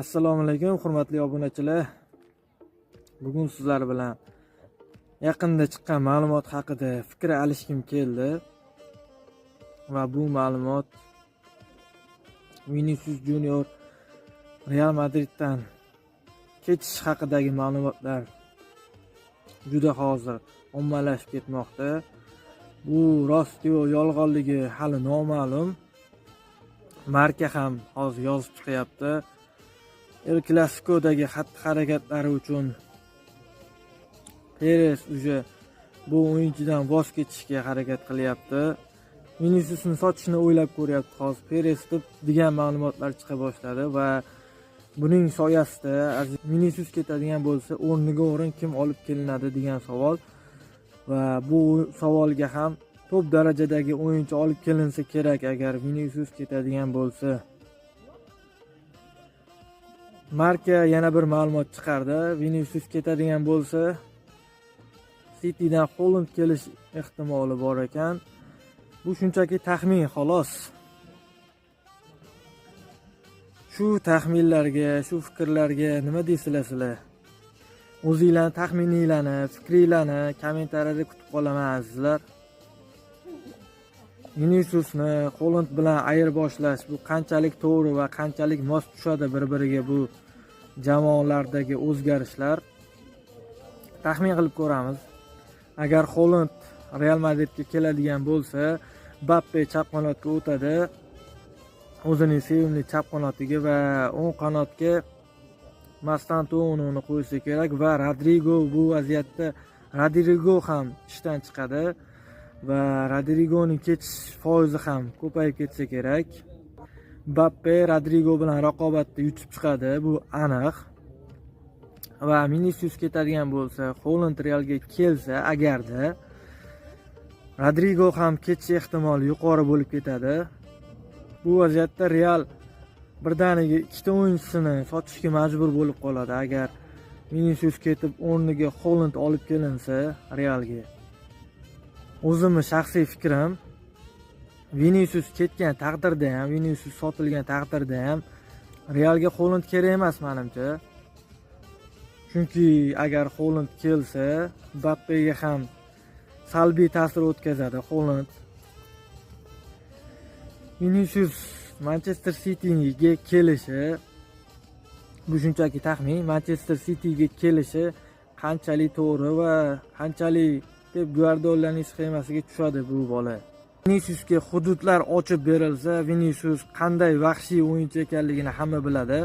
Assalomu alaykum, hurmatli obunachilar. Bugun sizlar bilan yaqinda chiqqan ma'lumot haqida fikr alishgim keldi. Va bu ma'lumot Vinicius Junior Real Madriddan ketish haqidagi ma'lumotlar juda hozir ommalashib ketmoqda. Bu rost yo yolg'onligi hali noma'lum. Marca ham hozir yozib chiqyapti. El Clasico'dagi xatti-harakatlari uchun Peres уже bu o'yinchidan voz kechishga harakat qilyapti. Viniciusni sotishni o'ylab ko'ryapti hozir Peres deb degan ma'lumotlar chiqa boshladi va buning soyasida Vinicius ketadigan bo'lsa, o'rniga o'rin kim olib kelinadi degan savol va bu savolga ham top darajadagi o'yinchi olib kelinsa kerak agar Vinicius ketadigan bo'lsa. Marca yana bir ma'lumot chiqardi. Vinicius ketadigan bo'lsa, Citydan Holand kelish ehtimoli bor ekan. Bu shunchaki taxmin, xolos. Shu taxminlarga, shu fikrlarga nima deysizlar sizlar? O'zinglarni taxmininglarni, fikringlarni kommentariyada kutib qolaman, azizlar. Viniciusni Holand bilan ayirboshlash bu qanchalik to'g'ri va qanchalik mos tushadi bir-biriga bu jamoalardagi o'zgarishlar? Taxmin qilib ko'ramiz. Agar Holand Real Madridga keladigan bo'lsa, Mbappe chap qanotga o'tadi. O'zining sevimli chap qanotiga va o'ng qanotga Mastantuononi qo'ysa kerak va Rodrigo, bu vaziyatda Rodrigo ham ishdan chiqadi va Rodrigoning ketish foizi ham ko'payib ketsa kerak. Mbappe Rodrigo bilan raqobatda yutib chiqadi, bu aniq. Va Vinicius ketadigan bo'lsa, Holand Realga kelsa, agarda Rodrigo ham ketish ehtimoli yuqori bo'lib ketadi. Bu vaziyatda Real birdaniga ikkita o'yinchisini sotishga majbur bo'lib qoladi agar Vinicius ketib, o'rniga Holand olib kelinsa Realga. O'zimni shaxsiy fikrim, Vinicius ketgan taqdirda ham, Vinicius sotilgan taqdirda ham Realga Holand kerak emas menimcha. Chunki agar Holand kelsa, Mbappega ham salbiy ta'sir o'tkazadi Holand. Vinicius Manchester Cityga kelishi, bu shunchaki taxmin, Manchester Cityga kelishi qanchalik to'g'ri va qanchalik Pep Guardiolaning sxemasiga tushadi bu bola? Viniciusga hududlar ochib berilsa, Vinicius qanday vahshiy o'yinchi ekanligini hamma biladi.